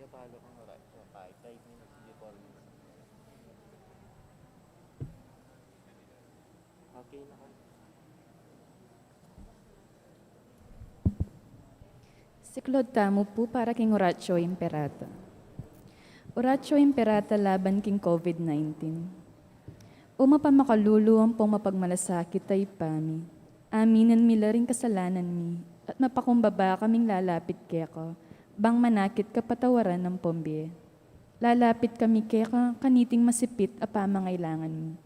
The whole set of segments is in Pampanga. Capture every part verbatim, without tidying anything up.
Follow ko nga right, so, kahit type ni Max Deformes. Okay na kayo. Siklaud tamu pu para king Oratio Imperata. Oratio Imperata laban king COVID nineteen. O mapamakalulu ampong mapagmalasakit a Ibpa mi, aminan mi la ring kasalanan mi, at mapakumbaba kaming lalapit keka, bang manakit kapatawaran ampong bie. Lalapit kami keka kaniting masipit a pamangailangan mi.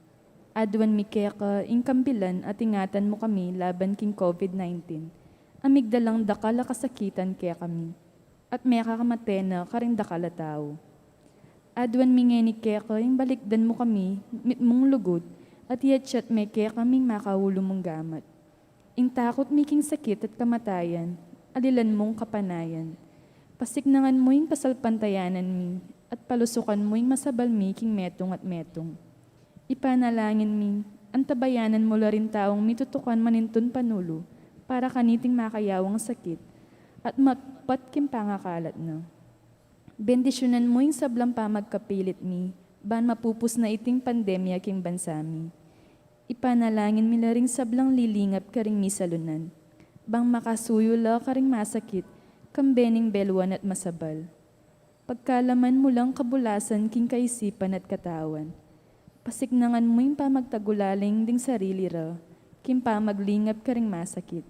Aduan mi keka ing kambilan at ingatan mu kami laban king COVID nineteen, a migdalang dakal a kasakitan kekami, at mekakamate na karing dakal a tau. Aduan mi ngeni keka ing balikdan mu kami mitmung lugud, at iatsat me kekami ing makaulu mung gamat. Ing takut mi king sakit at kamatayan, alilan mung kapanayan. Pasiknangan mu ing pasalpantayanan mi, at palusukan mu ing masabal mi king metung at metung. Ipanalangin mi, antabayanan mu la ring taung mitutukan manintun panulu para kaniting makayawang sakit, at matpat king pangakalat na. Bendisyunan mu ing sablang pamagkapilit mi, ban mapupus na iting pandemya king bansa mi. Ipanalangin mi la ring sablang lilingap karing misalunan, bang makasuyu la karing masakit, kambe ning beluan at masabal. Pagkalaman mu lang kabulasan king kaisipan at katawan. Pasiknangan mu ing pamagtagulaling ding sarili ra, king pamaglingap karing masakit.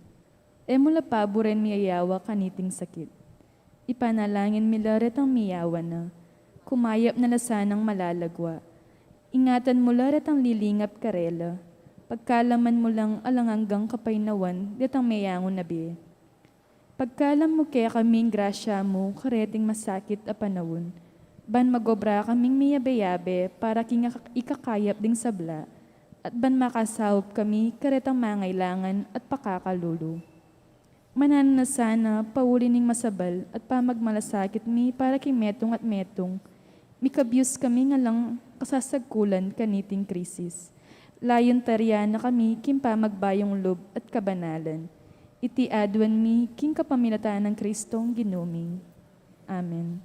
E mu la paburen miyayawa kaniting sakit. Ipanalangin mi la retang miyawa na, kumayap na la sanang malalagwa. Ingatan mu la retang lilingap karela, pagkalaman mu lang alang anggang kapaynawan detang meyangu na bie. Pagkalam mu kekami ing grasya mu kareting masakit a panaun, ban magobra kaming miyabe-yabe para king ikakayap ding sabla, at ban makasaup kami karetang mangailangan at pakakalulu. Mananu na sana pauli ning masabal at pamagmalasakit mi para king metung at metung, mikabus kami ngan alang kasasagkulan kaniting krisis. Layun tarian na kami king pamagbayung lub at kabanalan. Iti aduan mi king kapamilatan nang Kristong Ginu mi. Amen.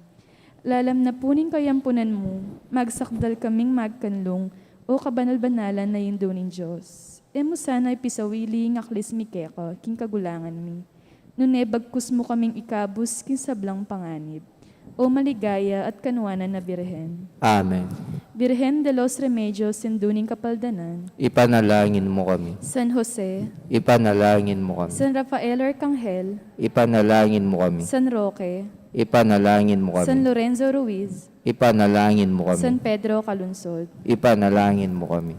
Lalam na pu ning kayampunan mu, magsakdal kaming magkanlung, O kabanal-banalan a Indu ning Dios. E mu sana ipisawili ing aklis mi keka king kagulangan mi, nune bagkus mu kaming ikabus king sablang panganib. O maligaya at kanuanan a Birhen. Amen. Birhen de los Remedios, Indu ning Kapaldanan. Ipanalangin mu kami. San Jose. Ipanalangin mu kami. San Rafael Arcangel. Ipanalangin mu kami. San Roque. Ipanalangin mu kami. San Lorenzo Ruiz. Ipanalangin mu kami. San Pedro Calungsod. Ipanalangin mu kami.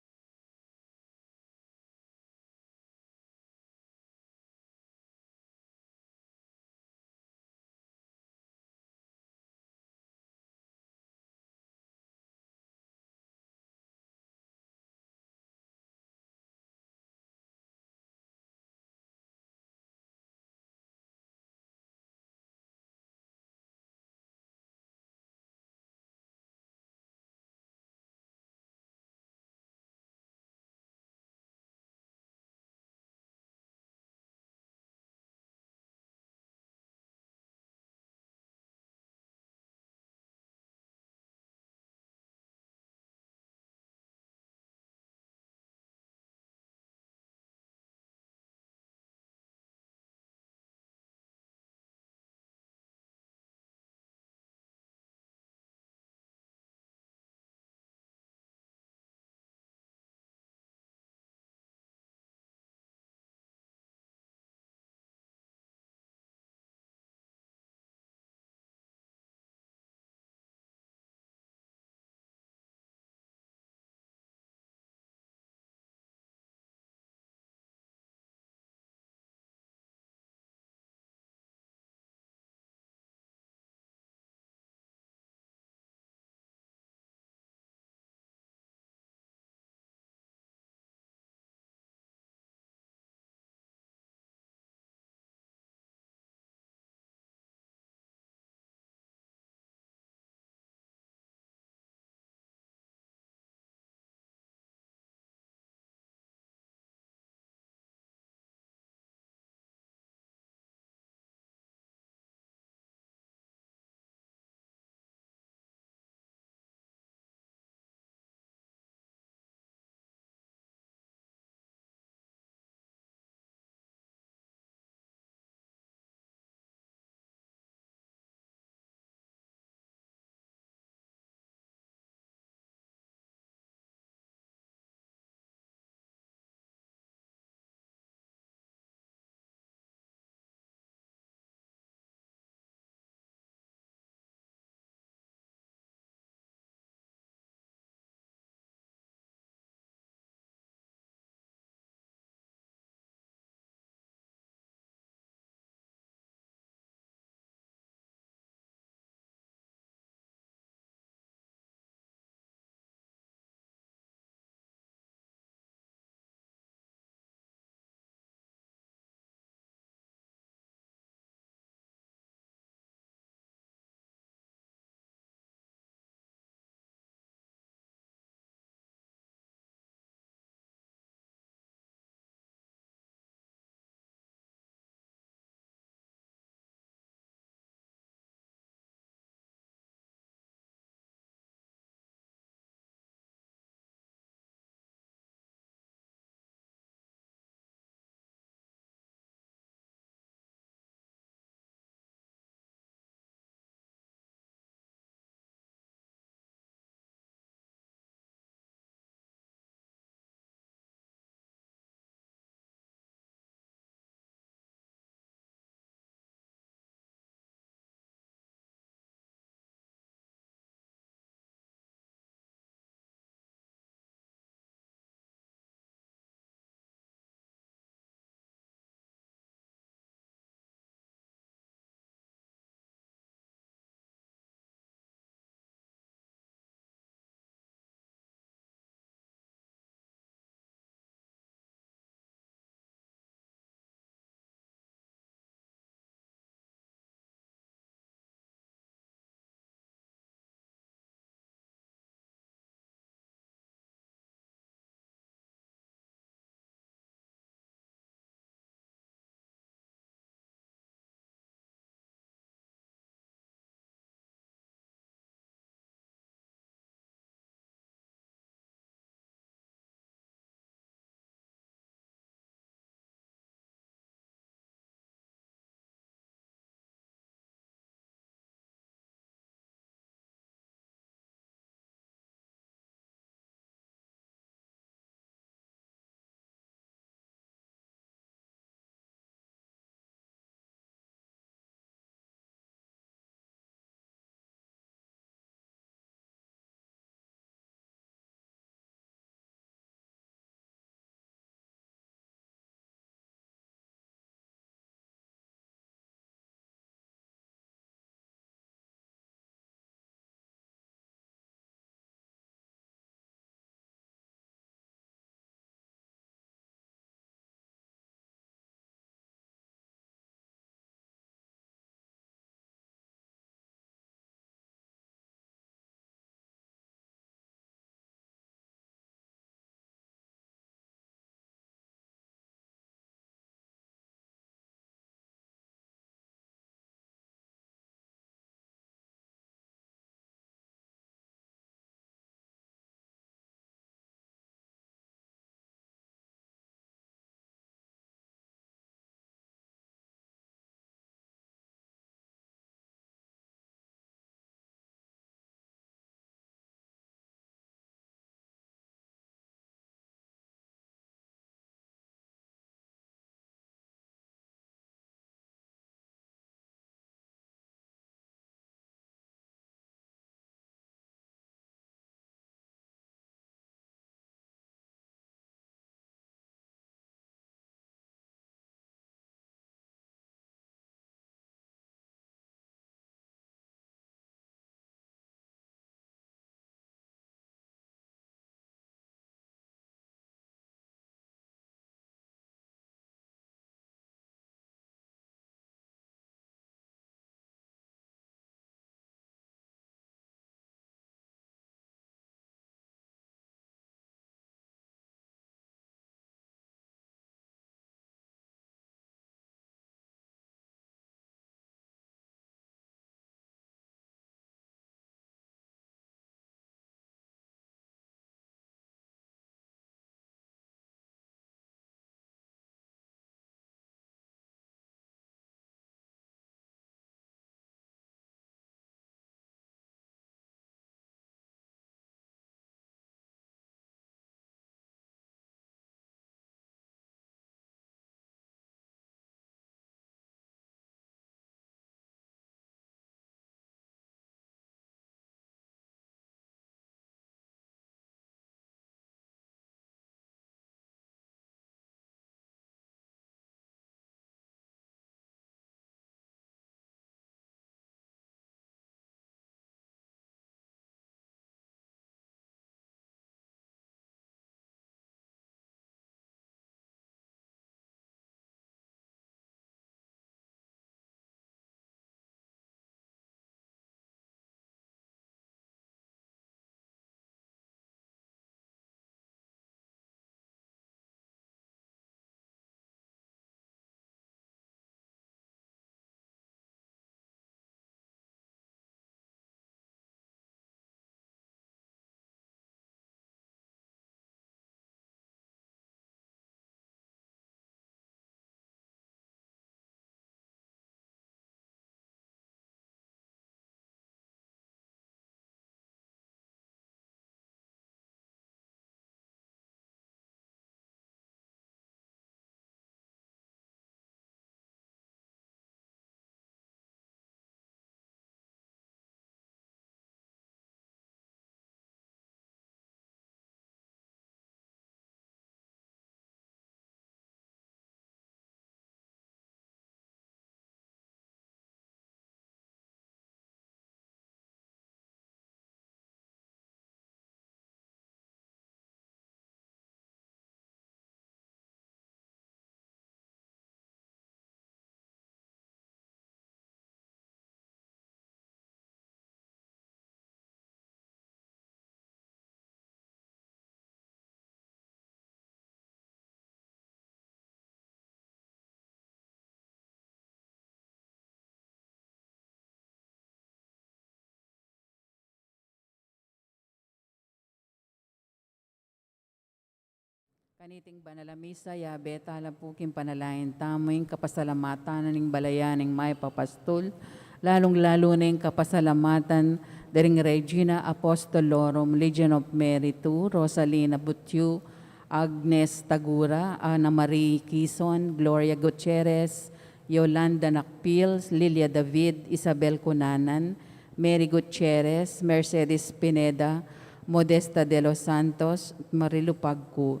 Kaniting banal a misa, yabe tala pu king panalangin tamu ing kapasalamatan na ning balayan ning mayap a pastul, lalung-lalu na ing kapasalamatan da ring Regina Apostolorum, Legion of Mary two, Rosalina Butyu, Agnes Tagura, Ana Marie Quizon, Gloria Gutierrez, Yolanda Nakpil, Lilia David, Isabel Cunanan, Mary Gutierrez, Mercedes Pineda, Modesta de los Santos, Marilu Pagcu.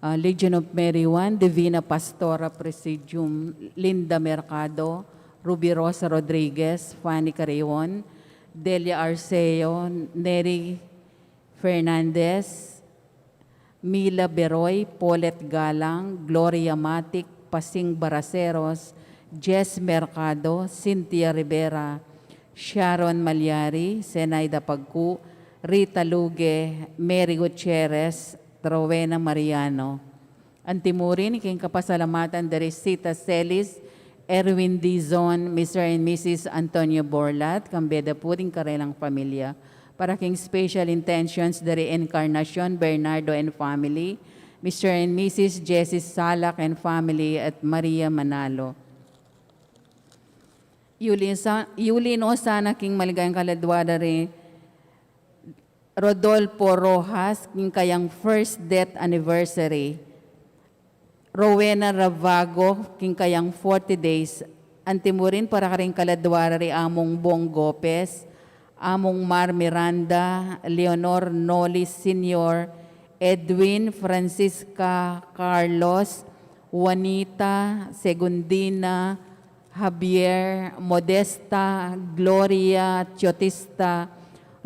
Ah, Legion of Mary one, Divina Pastora Presidium, Linda Mercado, Ruby Rosa Rodriguez, Fanny Carreon, Delia Arceo, Neri Fernandez, Mila Beroy, Paulette Galang, Gloria Matic, Pasing Baraceros, Jess Mercado, Cynthia Rivera, Sharon Malyari, Zenaida Pagcu, Rita Luge, Mary Gutierrez, Rowena Mariano. Antimurin king kapasalamatan da ri Sita Celis, Erwin Dizon, Mister and Missus Antonio Borlat, kambe da pu ding karelang familia. Para king special intentions da ri Encarnacion Bernardo and family, Mister and Missus Jessie Salak and family, at Maria Manalo. Yuli sa-, yuli no sana king maligayang kaladwa da ri Rodolfo Rojas, king kayang first death anniversary. Rowena Ravago, king kayang forty days. Antimurin para karing kaladwa da ri Among Bong Gopez, Among Mar Miranda, Leonor Noli Senior, Edwin, Francisca, Carlos, Juanita, Segundina, Javier, Modesta, Gloria, Teotista,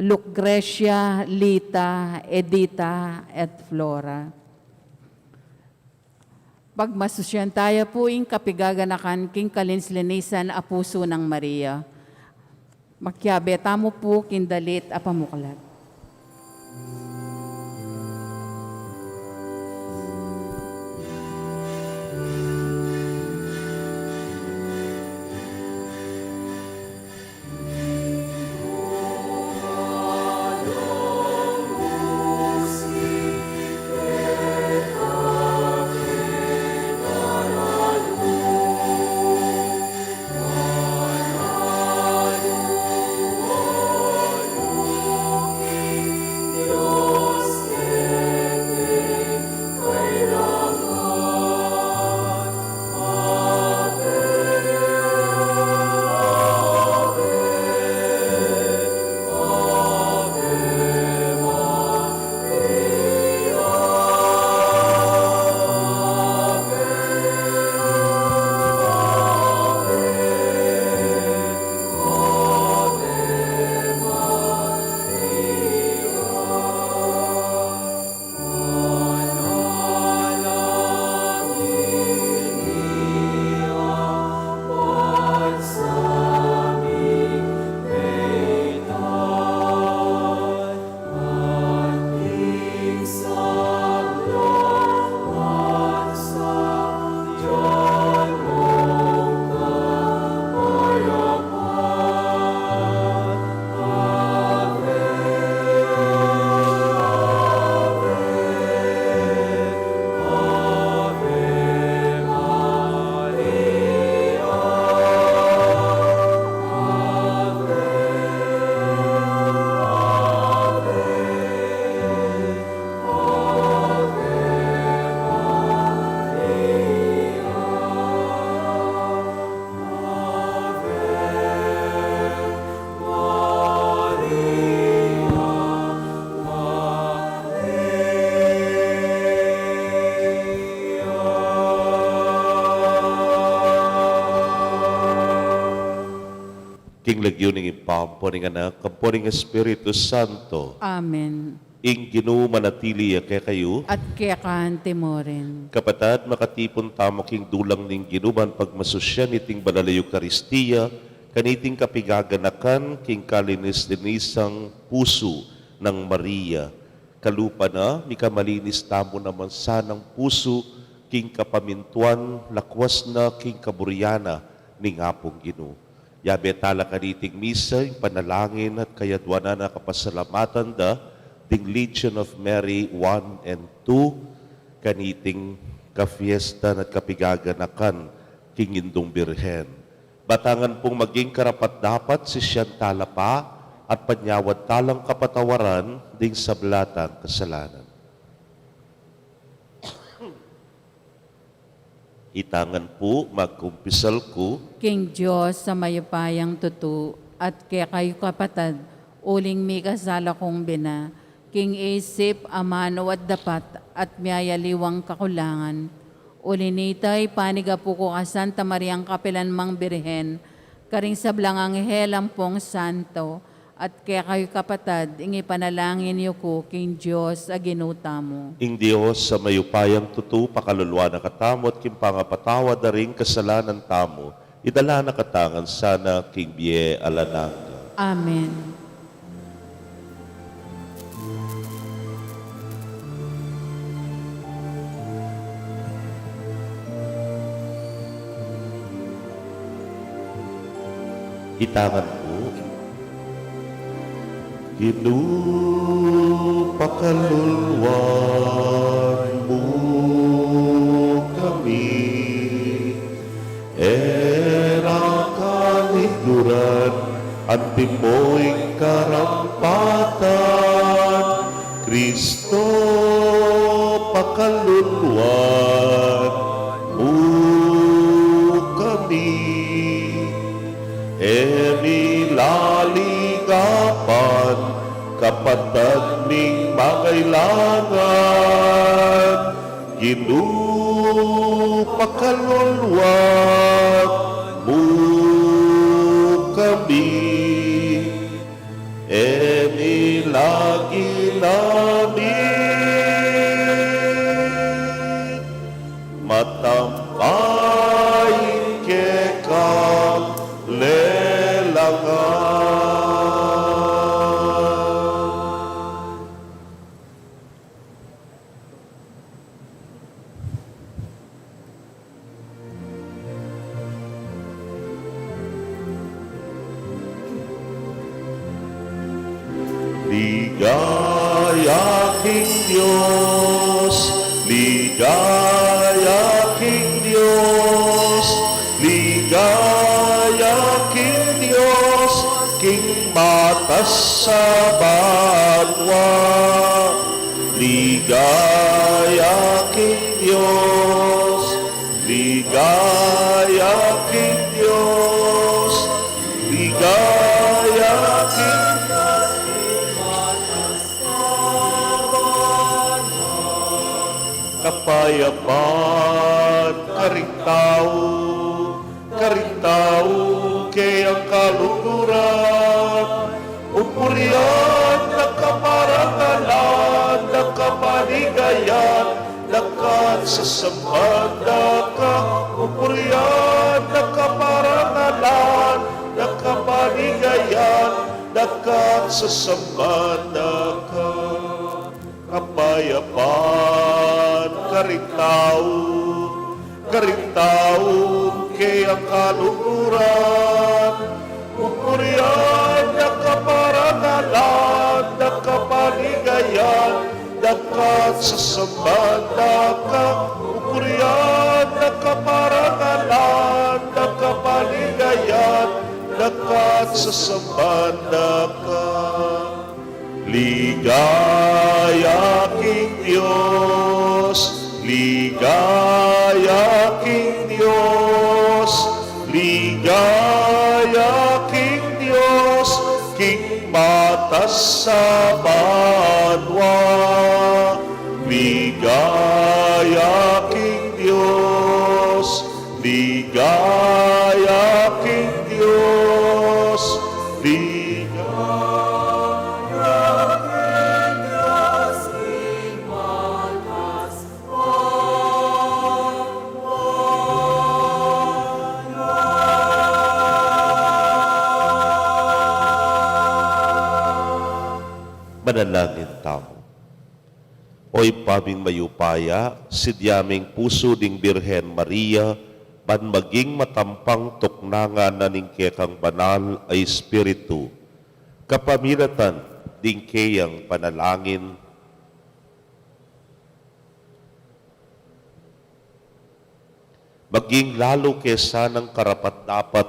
Lucrecia, Lita, Edita, at Flora. Pagmasusyan taya pu ing kapigaganakan king kalinis-linisan a pusu nang Maria. Makiabe tamu pu king dalit a pamuklat. King lagyu ning Ibpa, ampo ning Anak, ampo ning Espiritu Santo. Amen. Ing Ginu manatili ya kekayu. At keka anti mu rin. Kapatad, makatipun tamu king dulang ning Ginu ban pagmasusyan iting banal a Eukaristia, kaniting kapigaganakan king kalinis-linisang pusu nang Maria. Kalupa na, mikamalinis tamu naman sanang pusu king kapamintuan, lakwas na king kaburian na ning Apung Ginu. Yabe tala kaniting misa ing panalangin at kayadwanan a kapasalamatan da ding Legion of Mary one and two, Kaniting kafiestan at kapigaganakan king Indung Birhen, batangan pung maging karapat-dapat sisian tala pa at panyawad talang kapatawaran ding sabla tang kasalanan. Itangan pu, magkumpisal ku king Dios a mayupayang tutu, at kekayu kapatad, uling mikasala kung bina, king isip, amanu at dapat, at miyayaliwang kakulangan. Uli nita, ipanigapu ku kang Santa Mariang kapilanmang Birhen, karing sablang anghel ampong santo, at kekayu kapatad, ing ipanalangin yu ku king Dios a Ginu tamu. Ing Dios a mayupayang tutu pakaluluan na katamu at king pangapatawad da ring kasalanan tamu, idala na katamu ngan sana king bie alang angga. Amen. Itangan ku, Ginu, pakaluluan mu kami, e ra kaliduran, anti mu ing karampatan, Kristo, pakaluluan mu kami. E mi laligapan kapatad ming mangailangan, Ginu, pakaluluan mu kami. E mi lagi namin matambayin kekang lelangan. Ligaya king Dios, ligaya king Dios, ligaya king Dios, king matas a banua. Ligaya king Dios, ligaya king Dios, ligaya king Dios. Kapayapan karing tau, karing tau keyang kaluguran, pupurian da ka, parangalan da ka, paligayan da ka, sasamban da ka, pupurian da ka, parangalan da ka, paligayan da ka, sasamban da ka. Kapayapan karing tau, karing tau keyang kaluguran, pupurian da ka, parangalan da ka, paligayan da ka, sasamban da ka, pupurian da ka, parangalan da ka, paligayan da ka, sasamban da ka. Ligaya king Dios, ligaya king Dios, ligaya king Dios, king matas a banua. Ligaya king Dios, ligaya king Dios, ligaya king Dios, king matas a banua. Manalangin tamu. O Ibpa ming mayupaya, sidya ming pusu ding Birhen Maria, ban maging matampang tuknangan na ning kekang banal a Espiritu, kapamilatan ding keyang panalangin, Maging lalu ke sanang karapat-dapat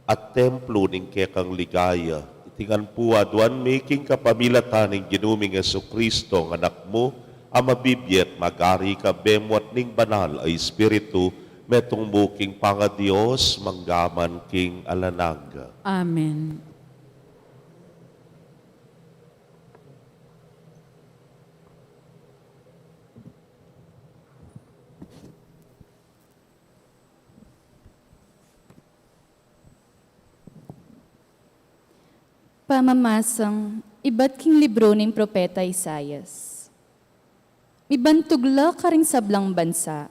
at templo ning kekang ligaya. Iti ngan pu aduan mi king kapamilatan ning Ginu ming Jesucristo, nga Anak mu, a mabibie at magari kayabe mu at ning Banal a Espiritu, metung mu king pangaDios, mangga man king alang angga. Amen. Pamamasang ibat king libru ning Propeta Isaias. Mibantug la karing sablang bansa,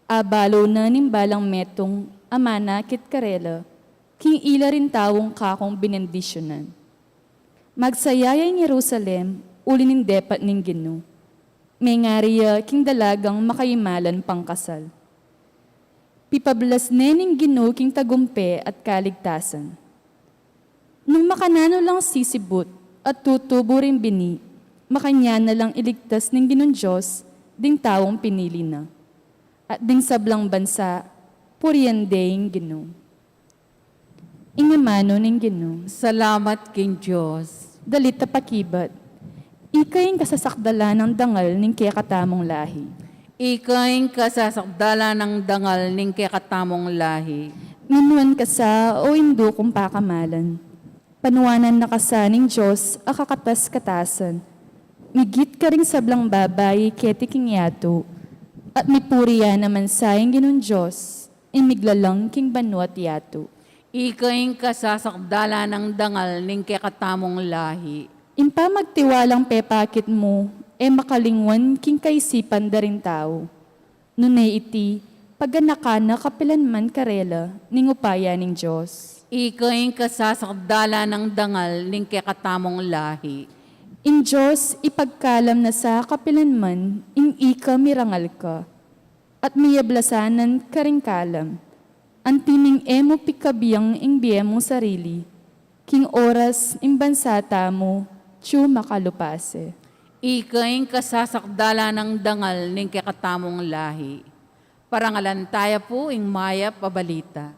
abalu na ning balang metung a manakit karela, king ila ring taung kakung binendisyunan. Magsaya ya ing Jerusalem, uli ning depat ning Ginu. Mengari ya king dalagang makaimalan pangkasal. Pipablas ne ning Ginu king tagumpe at kaligtasan. Nung makananu lang sisibut at tutubu ring bini, makanyan na lang iligtas ning Ginung Dios ding taung pinili na. At ding sablang bansa, purian de ing Ginu. Ing amanu ning Ginu. Salamat king Dios. Dalit a pakibat. Ika ing kasasakdalan nang dangal ning kekatamung lahi. Ika ing kasasakdalan nang dangal ning kekatamung lahi. Minuan ka sa, o indu kung pakamalan. Panuanan na ka sa ning Dios a kakatas-katasan. Migit karing sablang babai keti king yatu. At mipuri ya naman sa ing Ginung Dios, ing miglalang king banua't yatu. Ika ing kasasakdalan nang dangal ning kekatamung lahi. Ing pamagtiwalang pepakit mu, e makalingwan king kaisipan da ring tau. Nune iti, paganakan na kapilanman karela ning upaya ning Dios. Ika ing kasasakdalan nang dangal ning kekatamung lahi. Ing Dios ipagkalam na sa kapilanman ing ika mirangal ka, at miyablasan na karing kalam. Anti ning e mu pikabiang ing bie mung sarili, king oras ing bansa tamu, atyu makalupase. Ika ing kasasakdalan nang dangal ning kekatamung lahi. Parangalan taya pu ing mayap a balita.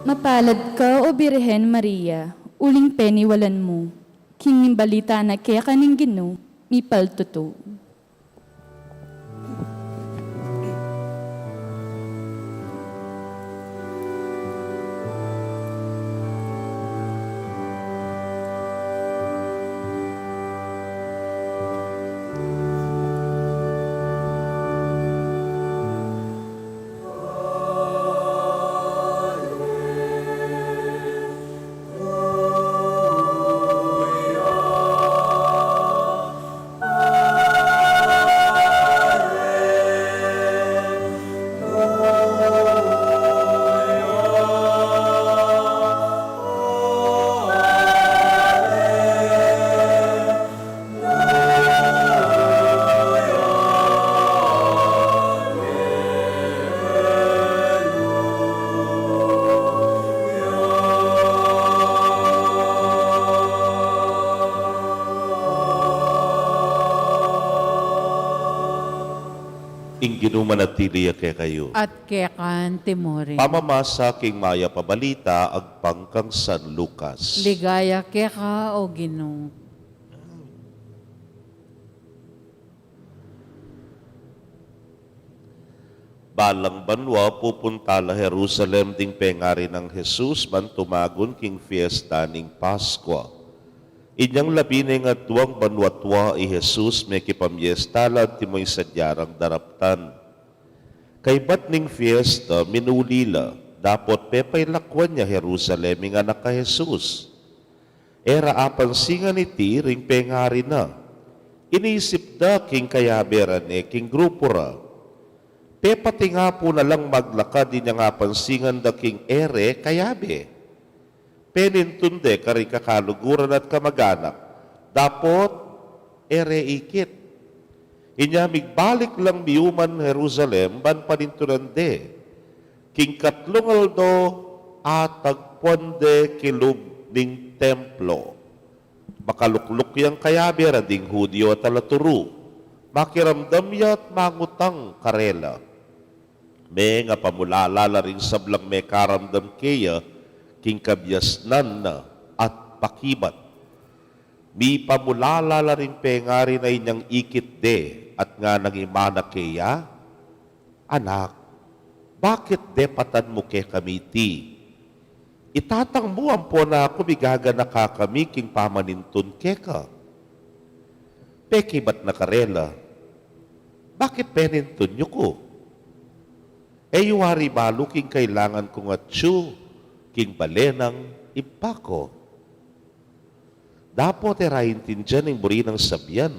Mapalad ka, O Birhen Maria, uling peniwalan mu, king ing balita na keka ning Ginu, mipaltutu. Ing Ginu manatili ya kekayu. At keka naman murin. Pamamasa king Mayap a Balita agpang kang San Lucas. Ligaya keka, O Ginu. Balang banua pupunta la Jerusalem ding pengari nang Jesus ban tumagun king fiesta ning Paskua. Inyang labi neng aduang banua tua i Jesus, mekipamiesta la antimo ing sadya rang daraptan. Kaybat ning fiesta, minuli la, dapot pepailakwan ya Jerusalem ing anak a Jesus. E ra apansingan iti ring pengari na. Inisip da king kayabe ra ne king grupu ra. Pepatingapu na lang maglakad inyang apansingan da king e re kayabe. Penintun de karing kakaluguran at kamaganak, dapot e re ikit. Inya migbalik lang miyuman Jerusalem ban panintunan de. King katlung aldo, atagpuan de kilub ning templo. Makalukluk yang kayabe ra ding Judio at alaturu. Makiramdam ya at mangutang karela. Mengapamulala la ring sablang mekaramdam keya king kabiasnan na at pakibat. Mipamulala la ring pengari na inyang ikit de at nganang imana keya, "Anak, bakit depatan mu kekami iti? I tatang mu ampon aku migaganaka kami king pamanintun keka." Pekibat na karela, "Bakit penintun yu ku? E yu wari balu king kailangan kung atyu king bale nang Ibpa ku?" Dapot e ra intindian ing buri nang sabian.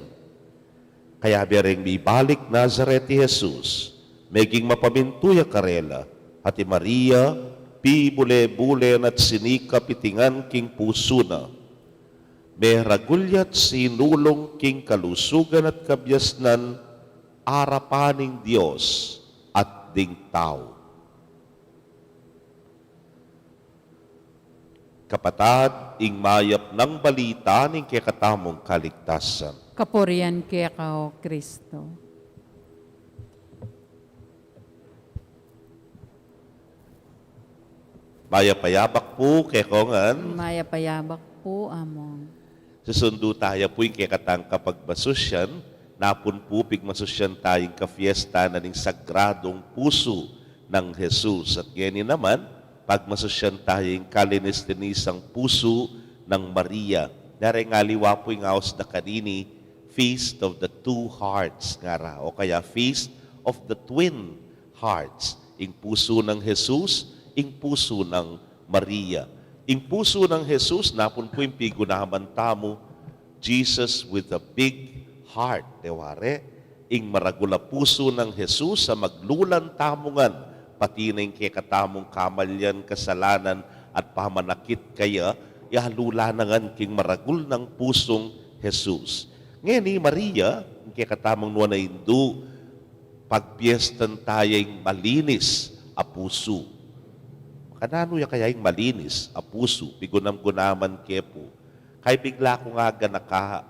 Kayabe reng mibalik Nazaret i Jesus, meging mapamintu ya karela, at i Maria, pibule-bule na't sinikap iti ngan king pusu na. Meragul ya't sinulung king kalusugan at kabiasnan arapan ning Dios at ding tau. Kapatad, ing mayap nang balita ning kekatamung kaligtasan. Kapurian keka, O Kristo. Mayap a yabak pu kekongan. Mayap a yabak pu, Among. Susundu taya pu ing kekatang kapagmasusyan, napun pu pigmasusyan taya ing kafiesta na ning Sagradung Pusu nang Jesus. At ngeni naman, pagmasusyan taya ing kalinis-linisang pusu nang Maria. Nareng aliwa pu ing aus da kanini, Feast of the Two Hearts, ngara, o kaya Feast of the Twin Hearts, ing pusu nang Jesus, ing pusu nang Maria. Ing pusu nang Jesus, napun pu ing pigunaman tamu, Jesus with a big heart, e ware, ing maragul a pusu nang Jesus a maglulan tamu ngan, pati na ing kekatamung kamalian, kasalanan, at pamanakit kaya, yalula na ngan king maragul nang pusung Jesus. Ngeni, Maria, ing kekatamung nuan a Indu, pagpiestan taya ing malinis a pusu. Makananu ya kaya ing malinis a pusu? Pigunam-gunaman ke pu. Kay bigla kung aganaka,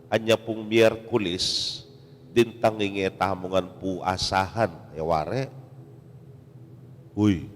anya pung Miyerkules, dintang ing e tamu ngan pu asahan, e ware? Uy,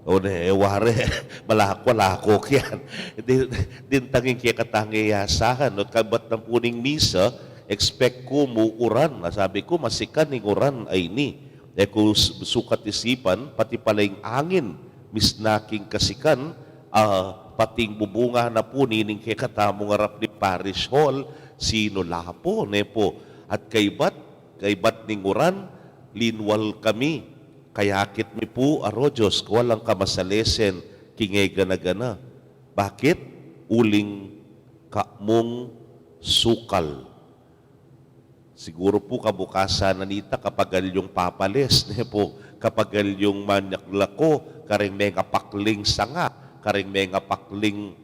o ne, e ware, malako-lako kiyan. Di-, dintang ing kekatang e asahan, no? Kaybat na pu ning misa, expect ku mu uran. Na sabi ku, masikan ing uran a ini. E ku s-, sukat isipan, pati pala ing angin, misna king kasikan, a, pati ing bubunga na pu nining kekatamung arap ning parish hall, sinula pu, ne pu. At kaybat, kaybat ning uran, linwal kami. Kayakit mi pu, Aro Dios ku, alang kamasalesen king e gana-gana. Bakit? Uling kamung sukal. Siguru pu kabukasan na nita kapagal yung papales, ne pu, kapagal yung manyaklako, karing mengapakling sanga, karing mengapakling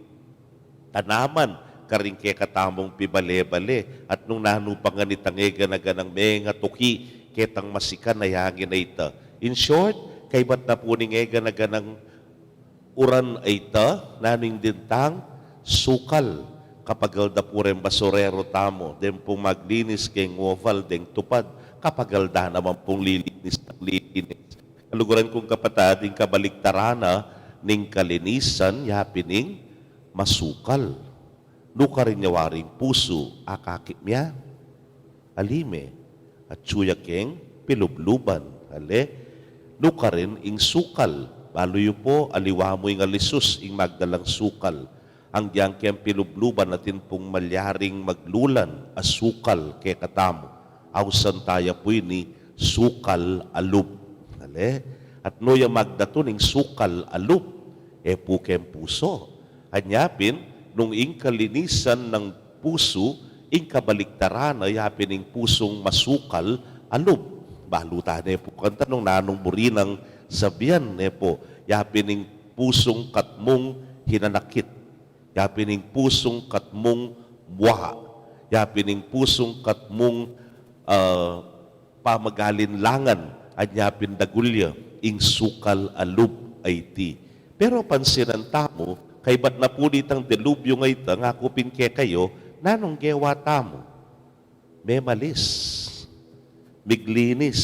tanaman, karing kekatamung pibale-bale, at nung nanu pa ngan itang e gana-ganang mengatuki ketang masikan a angin a ita. In short, kaybat na pu ning e gana-ganang uran a ita, nanu ing dintang? Sukal. Kapagal da pu reng basurero tamu, deng pung maglinis keng oval, deng tupad, Kapagal da naman pung lilinis nang lilinis. Kaluguran kung kapatad, ing kabaliktaran na ning kalinisan, yapin ing masukal. Nukarin ya waring pusu, akakit mya? Ali me, atyu ya keng pilubluban. Ale, nukarin ing sukal? Balu yu pu, aliwa mu ing alisus, ing magdalang sukal. Anggiyang keng pilubluban atin pung malyaring maglulan a sukal kekatamu. Ausan taya pu ini sukal a lub. Ale, at no ya magdatun ing sukal a lub, e pu keng pusu. Anya pin, nung ing kalinisan nang pusu, ing kabaliktaran na yapin ing pusung masukal a lub. Balu ta ne pu kanta nung nanung buri nang sabian ne pu, yapin ing pusung katmung hinanakit, yapin ing pusung katmung mua, yapin ing pusung katmung, ah, pamagalinlangan, anya pin dagul ya ing sukal a lub a iti. Pero pansinan tamu, kaybat na pu nitang delubyo a ita, ngaku pin kekayu, nanung gewa tamu? Memalis, miglinis,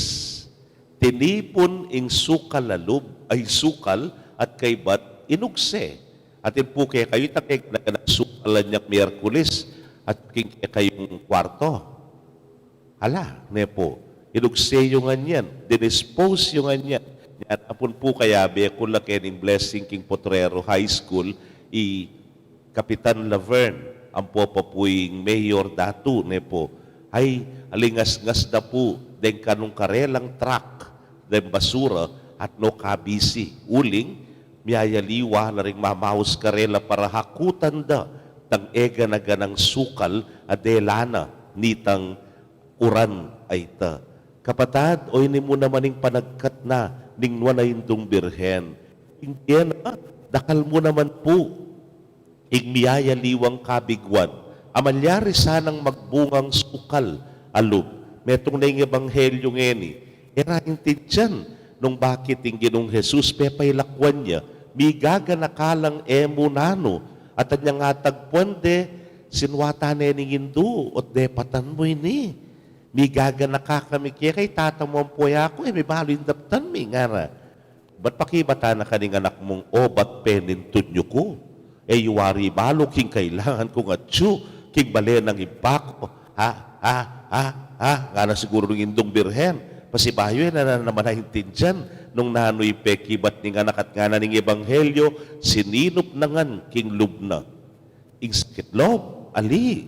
tinipun ing sukal a lub, ay sukal, at kaybat inugse. Atin pu kekayu itang kekanakan sukal a nyak Miyerkules, at king kekayung kwarto. Ala, ne pu, inugse yu ngan yan, dinispose yu ngan yan. Yan apun pu kayabe ku la kening blessing king Potrero High School, i Kapitan Laverne, ampo pa pu ing mayor datu, ne pu. Ay, alingasngas da pu deng kanung karelang truck deng basura at no kabisi. Uling, miyayaliwa la ring mamaus karela para hakutan da tang e gana-ganang sukal a dela na nitang uran a ita. Kapatad, oyni mu naman ing panagkat na ning Nuan a Indung Birhen. Ing kena, dakal mu naman pu ing miyayaliwang kabiguan a malyari sanang magbungang sukal a lub. Metung na ing ebanghelyo ngeni, e ra intindian nung bakit ing Ginung Jesus pepailakwan ya, migaganaka lang e mu nanu, at anyang atagpuan de, sinwatan ne ning indu, ot depatan mu ini. Migaganaka kami keka, i tata mu ampo ya ku, e mi balu ing daptan mi, ngara. Bat pakibatan na ka ning anak mung, obat penintun yu ku. E yu wari balu king kailangan kung atyu king bale nang ibpa ku. Ha, ha, ha, ha, ngana siguru ning Indung Birhen. Pasibayu e na naman aintindian nung nanu i pekibat ning anak at ngana ning ebanghelyo, sininup na ngan king lub na. Ing sakit lub, ali.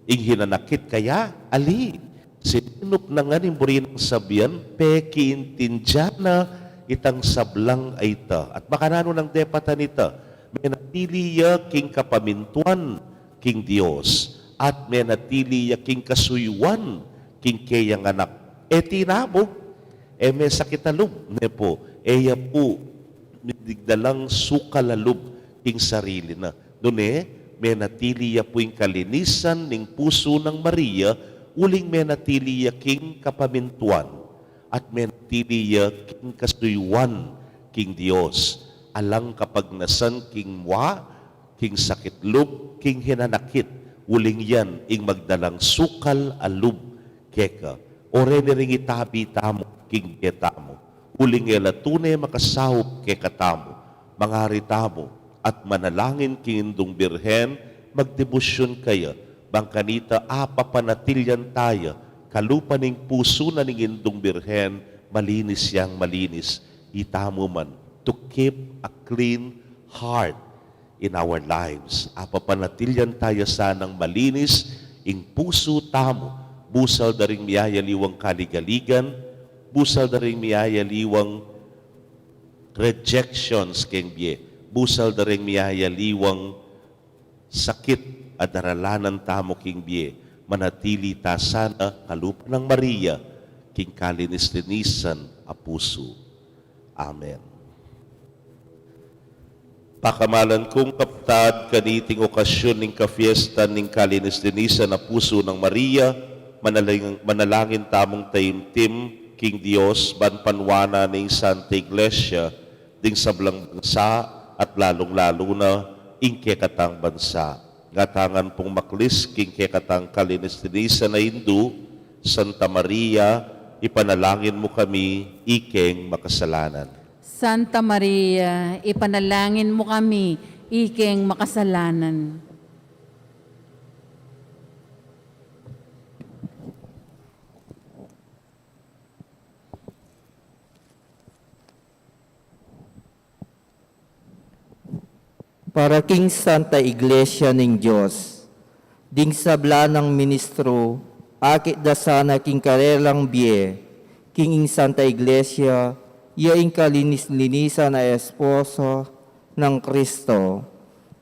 Ing hinanakit kaya, ali. Sininup na ngan ing buri nang sabian, pekiintindian na itang sablang a ita. At makananu nang depatan ita, menatili ya king kapamintuan king Dios, at menatili ya king kasuyuan king keyang anak. E tinabug, e me sakit a lub, ne pu, e ya pu migdalang sukal a lub king sarili na. Nune, menatili ya pu ing kalinisan ning pusu nang Maria, uling menatili ya king kapamintuan, at menatili ya king kasuyuan king Dios. Alang kapagnasan king mua, king sakit lub, king hinanakit, uling yan ing magdalang sukal a lub keka. O reni ring itabi tamu king bie tamu, uling e la tune makasaup kekatamu. Mangari tamu at manalangin king Indung Birhen, magdebusyun kaya, bang kanita apapanatilyan taya kalupa ning pusu na ning Indung Birhen, malinis yang malinis. Itamu man, to keep a clean heart in our lives. Apapanatilyan taya sanang malinis ing pusu tamu, busal da ring miyayaliwang kaligaligan, busal da ring miyayaliwang rejections king bie, busal da ring miyayaliwang sakit a daralanan tamu king bie, manatili ta sana kalupa nang Maria, king kalinis-linisan a pusu. Amen. Pakamalan kung kapatad, kaniting okasyun ning kafiestan ning kalinis-linisan a pusu nang Maria, manaling-, manalangin tamung taimtim king Dios, ban panuanan ning Santa Iglesia, ding sablang bansa, at lalung-lalu na ing kekatang bansa. Ngatanan pung maklis king kekatang kalinis-linisan a indu, Santa Maria, ipanalangin mu kami, ikeng makasalanan. Santa Maria, ipanalangin mu kami, ikeng makasalanan. Para king Santa Iglesia ning Dios, ding sabla nang ministro, akit da sana king karelang bie, king ing Santa Iglesia, ya ing kalinis-linisan a esposa nang Kristo,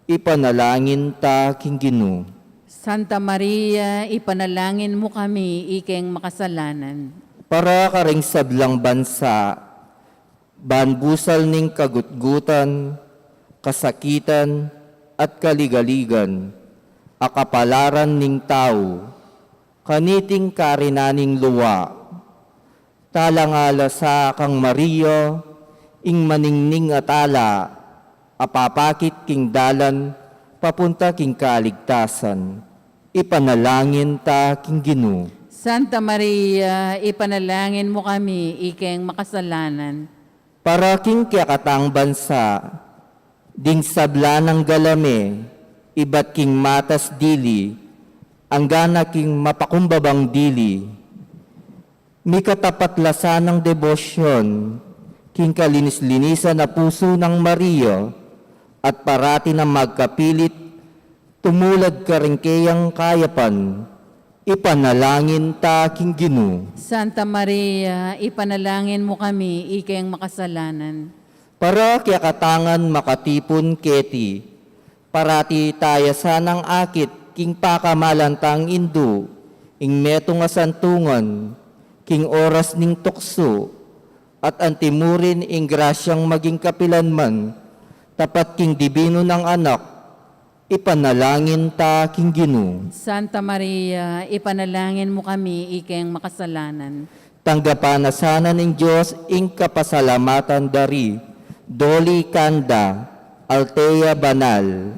ipanalangin ta king Ginu. Santa Maria, ipanalangin mu kami, ikeng makasalanan. Para karing sablang bansa, ban busal ning kagutgutan, kasakitan, at kaligaligan, a kapalaran ning tau, kaniting karinan ning lua, talang ala sa kang Maria, ing maningning a tala, a papakit king dalan, papunta king kaligtasan. Ipanalangin ta king Ginu. Santa Maria, ipanalangin mu kami, ikeng makasalanan. Para king kekatang bansa, ding sabla nang galame, ibat king matas dili, anggana king mapakumbabang dili. Mikatapat la sanang debosyon, king kalinis-linisan a pusu nang Maria, at parati na magkapilit, tumulad karing keyang kayapan, ipanalangin ta king Ginu. Santa Maria, ipanalangin mu kami, ikeng makasalanan. Para kekatangan makatipun keti, parati taya sanang akit king pakamalan tang Indu, ing metung a santungan, king oras ning tuksu, at antimurin ing grasyang maging kapilanman, tapat king dibinu nang Anak, ipanalangin ta king Ginu. Santa Maria, ipanalangin mu kami, ikeng makasalanan. Tanggapan na sana ning Dios ing kapasalamatan da ri Dolly Canda Altea Banal.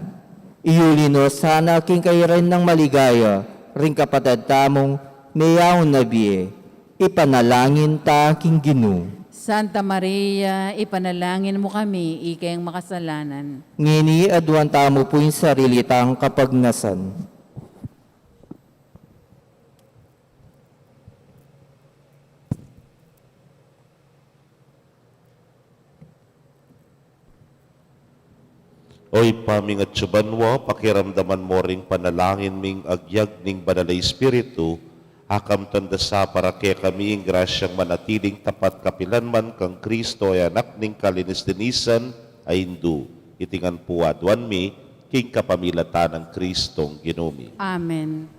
Iyuli no sana king kayarian nang maligaya ring kapatad tamung meyaun na bie. Ipanalangin ta king Ginu. Santa Maria, ipanalangin mu kami, ikeng makasalanan. Ngeni aduan tamu pu ing sarili tang kapagnasan. O Ibpa ming atsu banua, pakiramdaman mo ring panalangin ming agyag ning Banal a Espiritu, akamtan da sa para kekami ing grasyang manatiling tapat kapilanman kang Kristo a Anak ning kalinis-linisan a Indu. Iti ngan pu aduan mi king kapamilatan nang Kristong Ginu mi. Amen.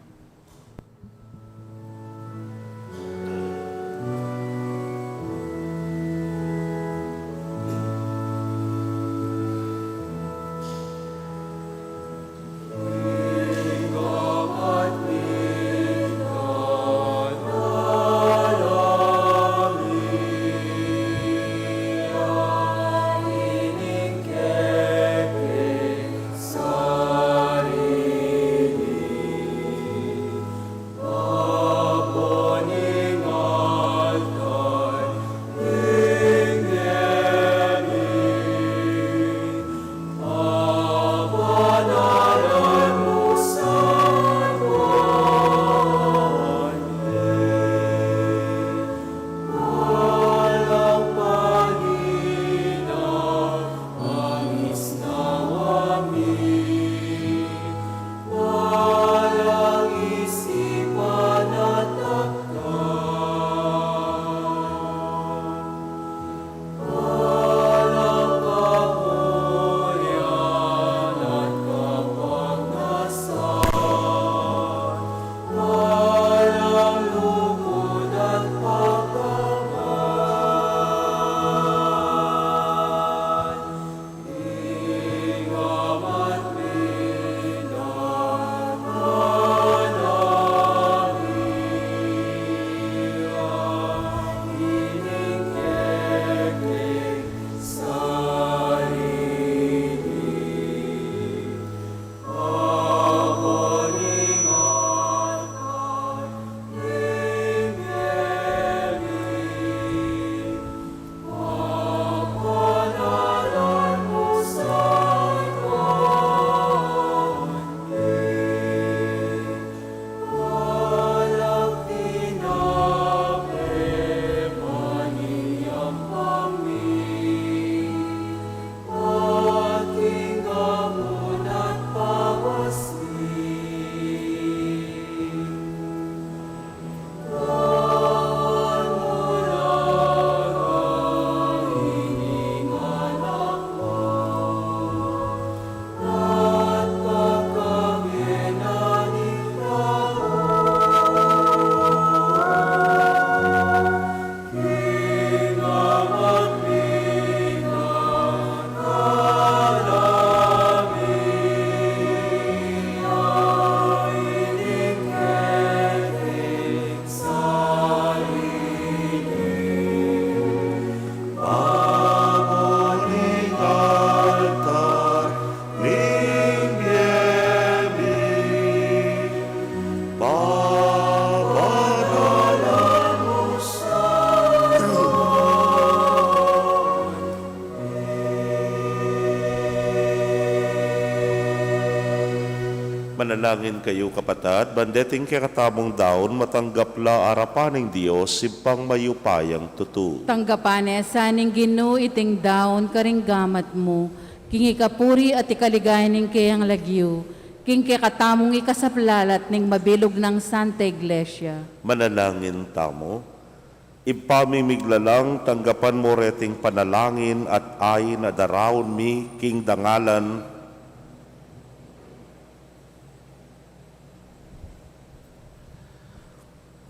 Langin kayu, kapatad, ban deting kekatamung daun matanggap la arapan ning Dios, Ibpang mayupayang tutu. Tanggapan ne sa ning Ginu iting daun karing gamat mu, king ikapuri at ikaligaya ning keyang lagyu, king kekatamung ikasaplalat ning mabilug nang Santa Iglesia. Manalangin tamu. Ibpa mi miglalang, tanggapan mu reting panalangin at ain a daraun mi king dangalan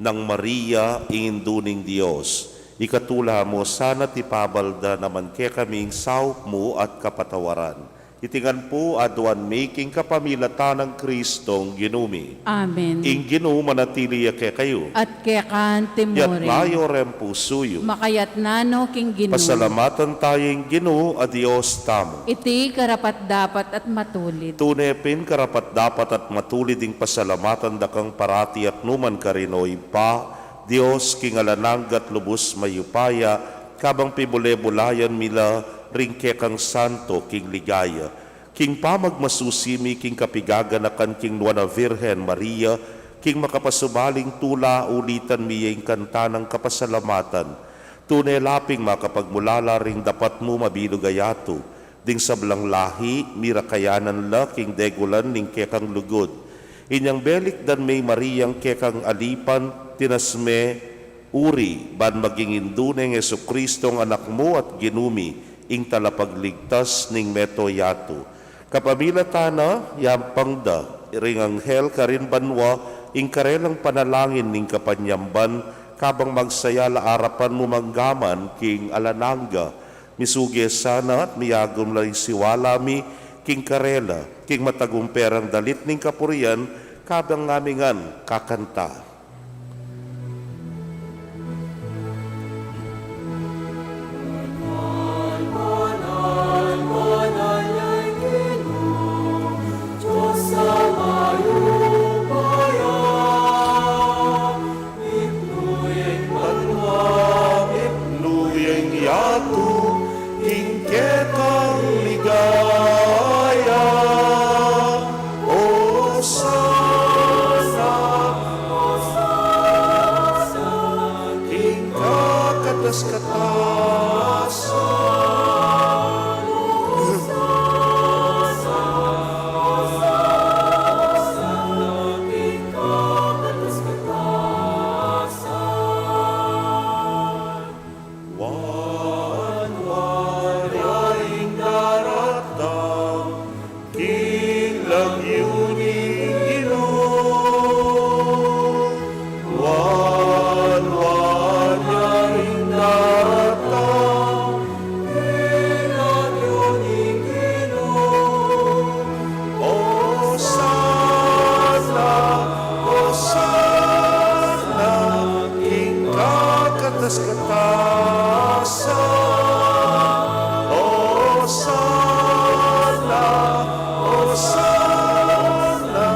nang Maria, ing Indu ning Dios. Ikatula mu sana at ipabal da naman kekami ing saup mu at kapatawaran. Iti ngan pu aduan mi king kapamilatan nang Kristong Ginu mi. Amen. Ing Ginu manatili ya kekayu. At keka naman rin. Itas yu ring pusu yu. Makaitas na no king Ginu. Pasalamatan tamu ing Ginu a Dios tamu. Iti karapat-dapat at matulid. Tune pin karapat-dapat at matulid ing pasalamatan da kang parati at nukarin man, O Ibpa, Dios king alang angga at lubus mayupaya, kabang pibule-bulayan mi la ring kekang santo king ligaya. King pamagmasusi mi king kapigaganakan king Nuan a Virgen Maria, king makapasubaling tula ulitan mi ya ing kanta nang kapasalamatan. Tune laping makapagmulala ring dapat mu mabilug a yatu, ding sablang lahi mirakayanan la king degulan ning kekang lugud. Inyang belikdan me i Mariang kekang alipan, tinas me uri ban maging indu neng Jesucristong Anak mu at Ginu mi, ing Talapagligtas ning meto yatu. Kapamilatan na, yampang da ring anghel karin banua ing karelang panalangin ning kapanyamban, kabang magsaya la arapan mu manggaman king alang angga. Misuge sana at miyagum la ing siwala mi king karela, king matagumpe rang dalit ning kapurian, kabang ngami ngan kakanta. Banua, mitmu ya ing yatu, king kekang ligaya. Osana, Osana, king kakatas-katasan. Osana, Osana, king kakatas-katasan. Wanwan ya ing daratang king lagyu ning Ginu. Wanwan ya ing daratang king lagyu ning Ginu. Osana, Osana, king kakatas-katasan. Osana, Osana,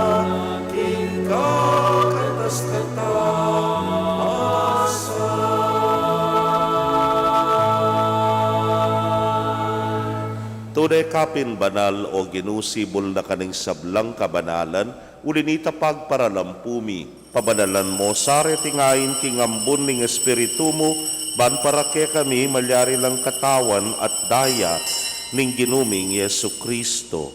king kakatas-katasan. Tune ka pin banal, O Ginu, sibul na ka ning sablang kabanalan, uli na nita pagparalampu mi. Pabanalan mu sa reting ain king ambun ning Espiritu mu, ban para kekami malyari lang katawan at daya ning Ginu ming Jesucristo.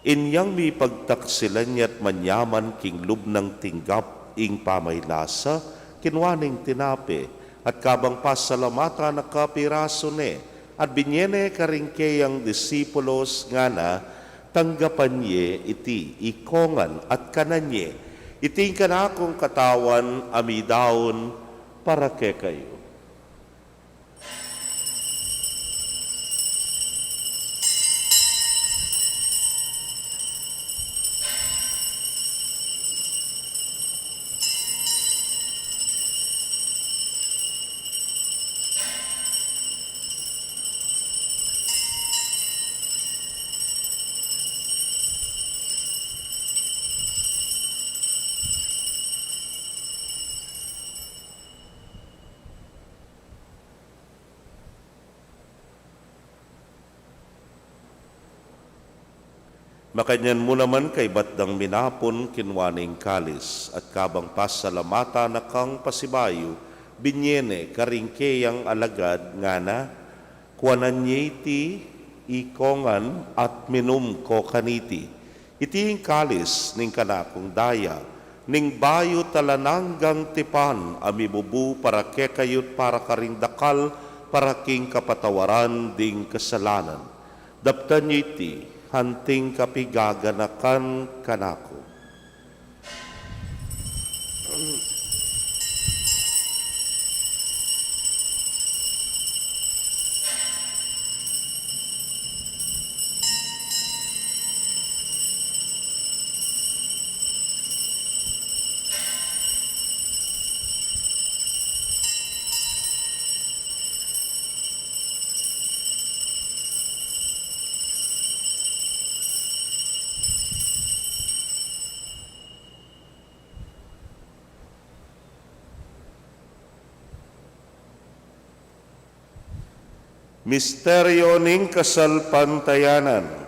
Inyang mipagtaksilan ya't manyaman king lub nang tinggap ing pamaylasa, kinua ne ing tinape, at kabang pasalamatan na ka, pirasu ne, at binye ne karing keyang disipulos, ngana, tanggapan ye iti ikongan at kanan ye, iti ing kanakung katawan a midaun para kekayu. Makanyan mu naman kaybat dang minapun, kinua ne ing kalis, at kabang pasalamatan na kang pasibayu, binye ne karing keyang alagad, ngana: Kuanan ye iti, ikongan, at minum ko kaniti. Iti ing kalis ning kanakung daya, ning bayu't alang anggang tipan, a mibubu para kekayu't para karing dakal, para king kapatawaran ding kasalanan. Daptan ye iti anting kapigaganakan kanaku. Misteryo ning kasalpantayanan.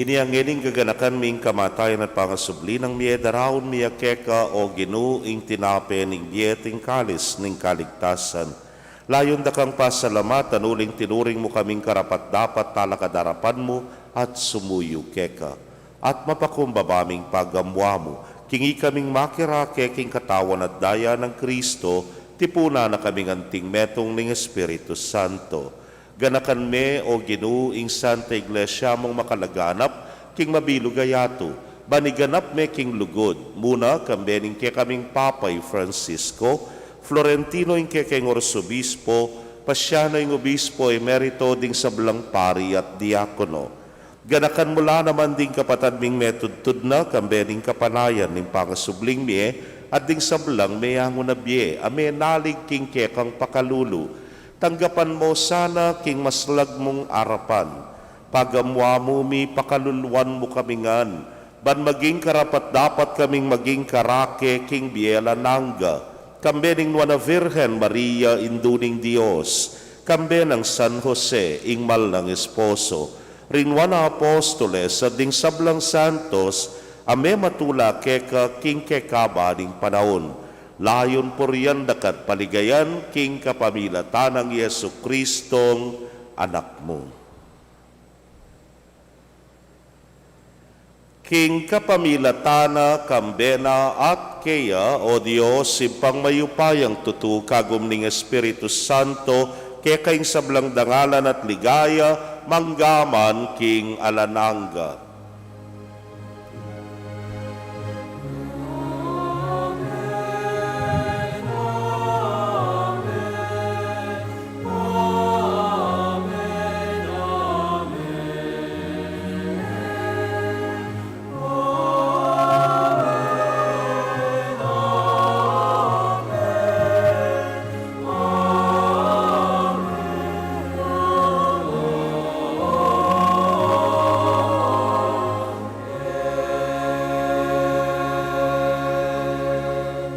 Inya ngening gaganakan mi ing kamatayan at pangasubli nang mie, daraun mi keka, o Ginu, ing tinape ning bie at ing kalis ning kaligtasan. Layun da kang pasalamatan uling tinuring mu kaming karapat-dapat talakad arapan mu at sumuyu keka. At mapakumbaba ming pagamuan mu, king ikaming makirake king katawan at daya nang Kristo, tipunan na kaming anting metung ning Espiritu Santo. Ganakan me, o Ginu, ing Santa Iglesia mung makalaganap king mabilug a yatu, ban iganap me king lugud, muna kambe ning kekaming Papa i Francisco, Florentino ing kekeng Arsobispo, Pasiano ing Obispo Emerito, ding sablang pari at diakono. Ganakan mu la naman ding kapatad ming metudtud na kambe ning kapanayan ning pangasubling mie, at ding sablang meangu na bie a menalig king kekang pakalulu. Tanggapan mu sana king maslag mung arapan. Pagamuan mu mi, pakaluluan mu kami ngan, ban maging karapat-dapat kaming maging karake king bie alang angga, kambe ning Nuan a Virgen Maria, Indu ning Dios, kambe nang San Jose, ing mal nang esposo, ring Nuan a Apostoles, at ding sablang santos a mematula keka king kekaba ning panaun. Layun purian da ka at paligayan king kapamilatan nang Jesucristong Anak mu. King kapamilatan na, kambe na, at keya, o Dios, Ibpang mayupayang tutu, kagum ning Espiritu Santo, keka ing sablang dangalan at ligaya, mangga man king alang angga.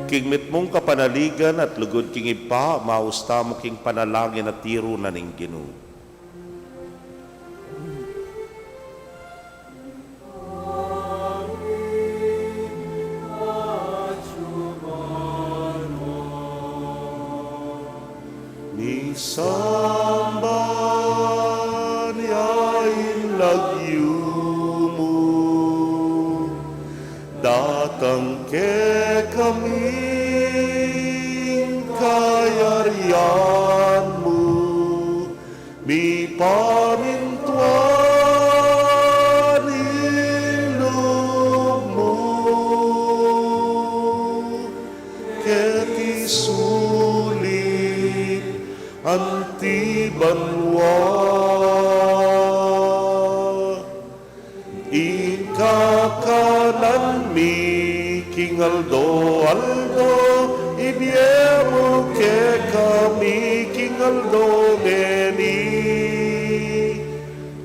King mitmung kapanaligan at lugud king Ibpa, maus tamu king panalangin a tiru na ning Ginu. Misamban ya ing lagyu mu, datang kekami ing kayarian mu, mipamintuan ing lub mu keti sulip Banua. Ing kakanan mi king aldo-aldo, ibie mu kekami king aldo ngeni.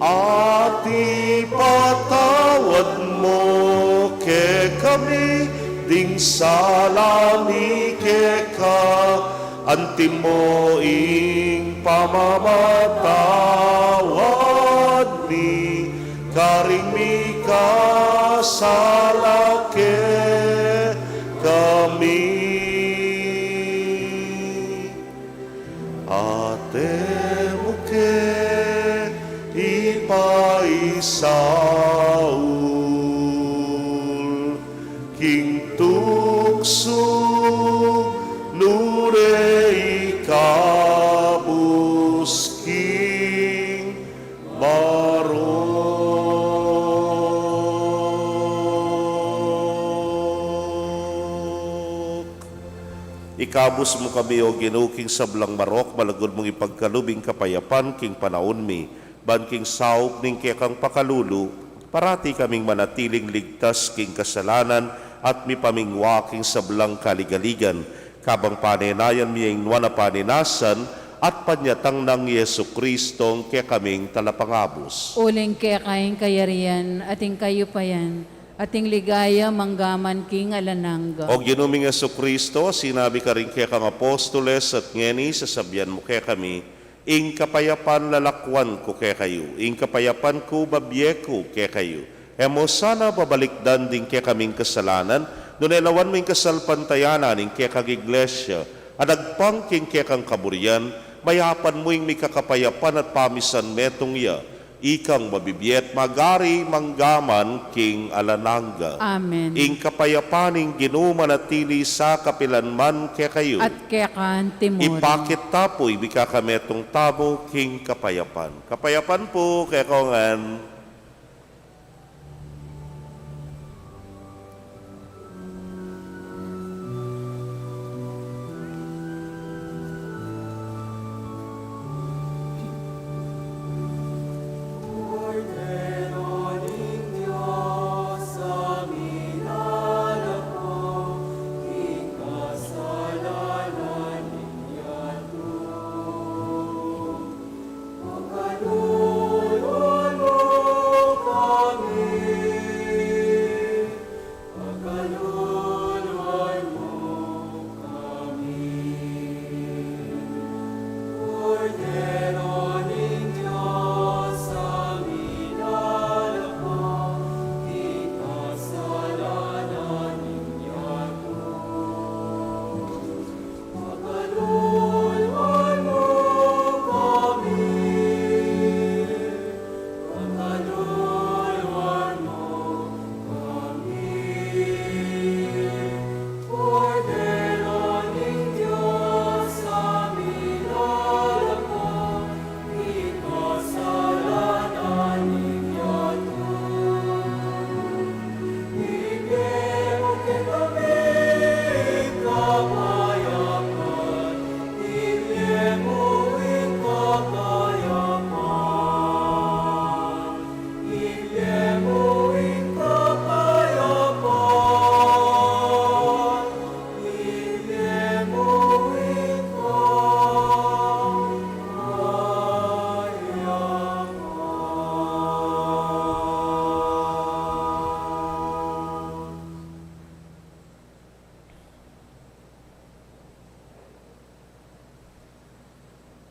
At ipatawad mu kekami ding sala mi keka, anti mo ing pamamatawad mi karing mikasala kekami. At e mu ke ipaisaul king tuksu, nune ikabus king marok. Ikabus mu kami, O Ginu, king sablang marok, malagud mung ipagkalub ing kapayapan king panaun mi, ban king saup ning kekang pakalulu, parati kaming manatiling ligtas king kasalanan at mipamingwa king sablang kaligaligan, kabang panenayan mi ing nuan a panenasan at panyatang nang Jesucristo a kekaming Talapangabus. Uling keka ing kayarian, at ing kayupayan, at ing ligaya manggaman king alang angga. O Ginu ming Jesucristo, sinabi karing kekang apostoles, at ngeni sasabian mu kekami, ing kapayapan lalakwan ku kekayu, ing kapayapan ku babie ku kekayu. E mu sana babalikdan ding kekaming kasalanan, nune lawan mu ing kasalpantayanan ning kekang Iglesia, a agpang king kekang kaburian, mayapan mu ing mikakapayapan at pamisan metung ya, ikang mabibie at magari manggaman king alang angga. Amen. Ing kapayapan ning Ginu manatili sa kapilan man kekayu. At keka anti mu rin. Ipakit ta pu ing mikakametung tamu king kapayapan. Kapayapan pu kekongan.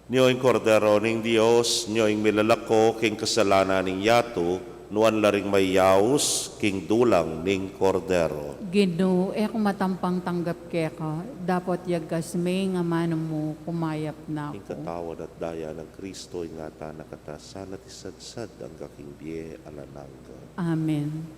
Nyo ing Kordero ning Dios, nyo ing milalako king kasalanan ning yatu, nuan la ring mayaus king dulang ning Kordero. Ginu, e ku matampang tanggap keka, dapot yagas me ing amanu mu, kumayap na ku. Ing katawan at daya nang Kristo, ingatan na kata sana at isadsad angga king bie alang angga. Amen.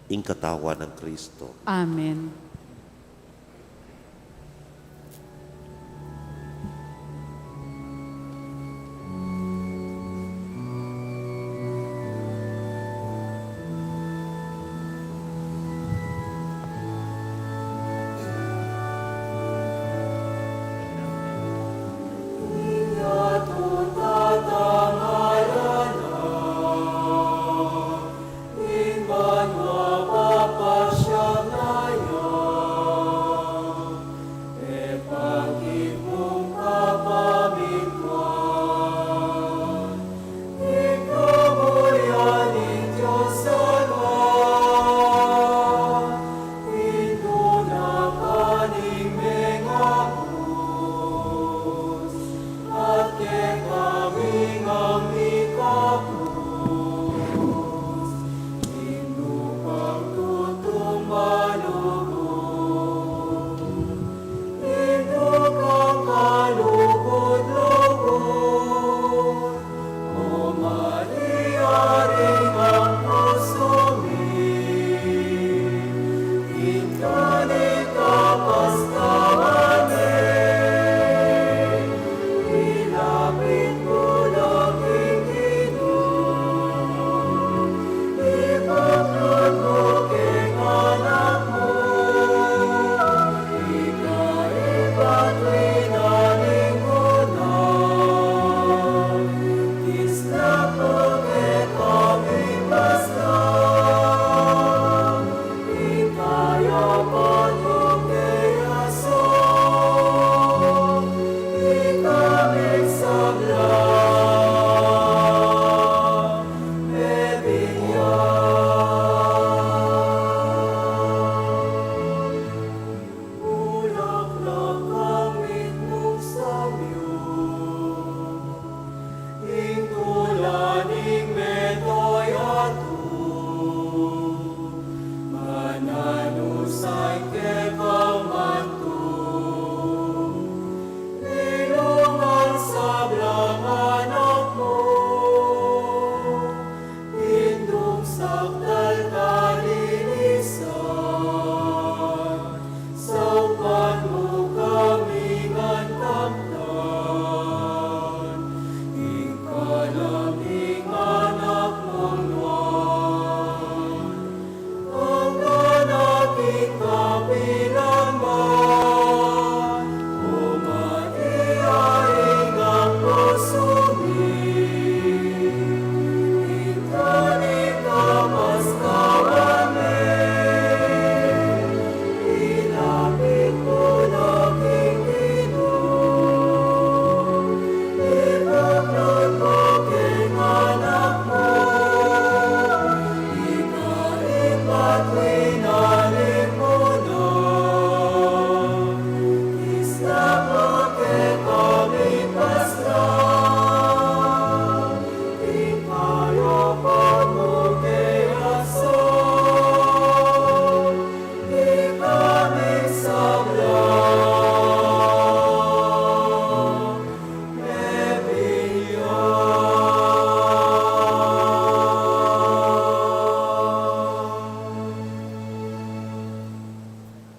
Ing katawan nang Kristo. Amen.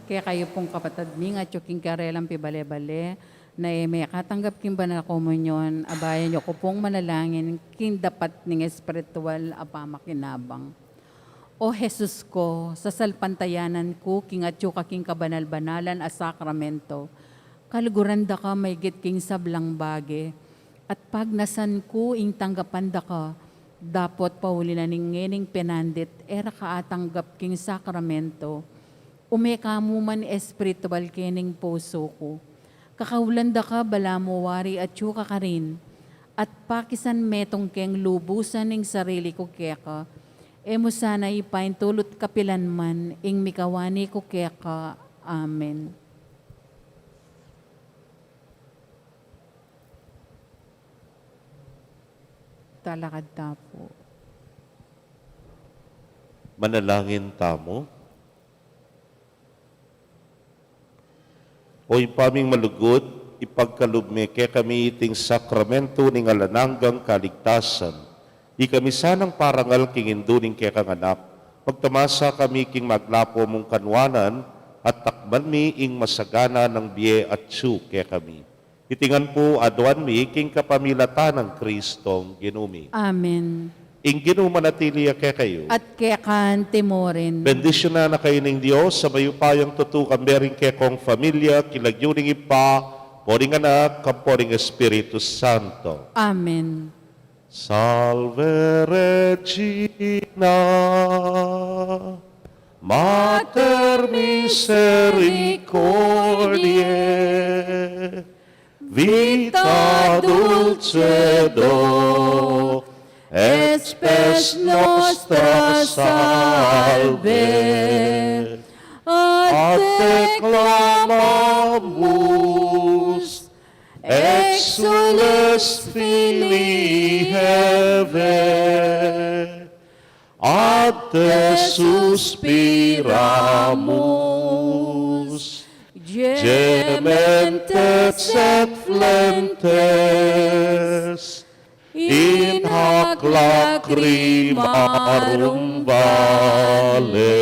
Kekayu pung kapatad mi, nung atyu king karelang pibale-bale, na e makatanggap king banal a komunyon, abayan yu ku pung manalangin king dapat ning espiritual a pamakinabang. O Jesus ku, sasalpantayanan ku king atyu ka king kabanal-banalan a sakramento, kaluguran da ka maigit king sablang bage, at pagnasan ku ing tanggapan da ka, dapot pauli na ning ngening penandit e ra ka atanggap king sakramento, ume ka mu man espiritual kening pusu ku. Kakaulan da ka balamu wari atyu ka karin, at pakisan metung keng lubusan ing sarili ku keka, e mu sana ipaintulut kapilan man ing mikawani ku keka. Amen. Talakad ta pu. Manalangin tamu. O Ibpa ming malugud, ipagkalub me kekami iting sakramento ning alang anggang kaligtasan. Ikami sanang parangal king indu ning kekang Anak, Pagtamasa kami king maglapo mung kanwanan, at takman mi ing masagana nang bie atyu kekami. Iti ngan pu aduan mi king kapamilatan nang Kristong Ginu mi. Amen. Ing Ginu manatili ya kekayu. At keka naman murin. Bendisyunan na kayu ning Dios, a mayupayang tutu, kambe ring kekong familia, king lagyu ning Ibpa, ampo ning Anak, ampo ning Espiritu Santo. Amen. Salve Regina, Mater misericordiae, Vita dulcedo, et spes nostra salve. Ad te clamamus, exsules filii Hevae, ad te suspiramus, gementes et flentes in hac lacrimarum valle.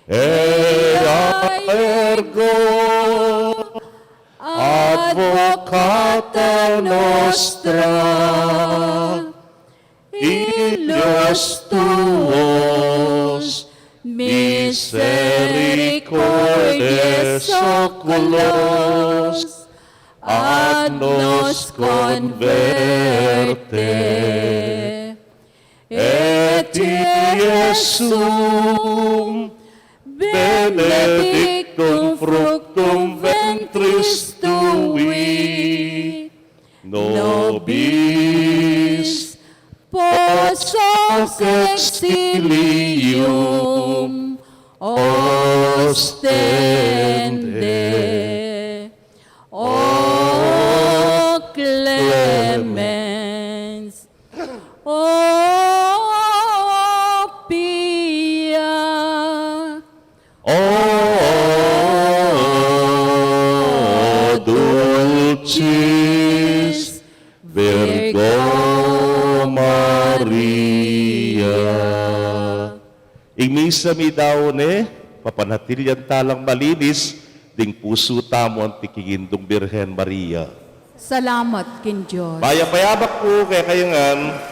Ea ergo advocata nostra, illos tuos misericordes oculos, ad nos converte. Et Iesum benedictum fructum ventris tui, nobis post hoc exilium ostende. O clemens, o pia, o dulcis Virgo Maria. Ing misa mi daun ne, papanatilian talang malinis ding pusu tamu anti king Indung Birhen Maria. Salamat king Dios. Mayap a abak pu kekayu ngan.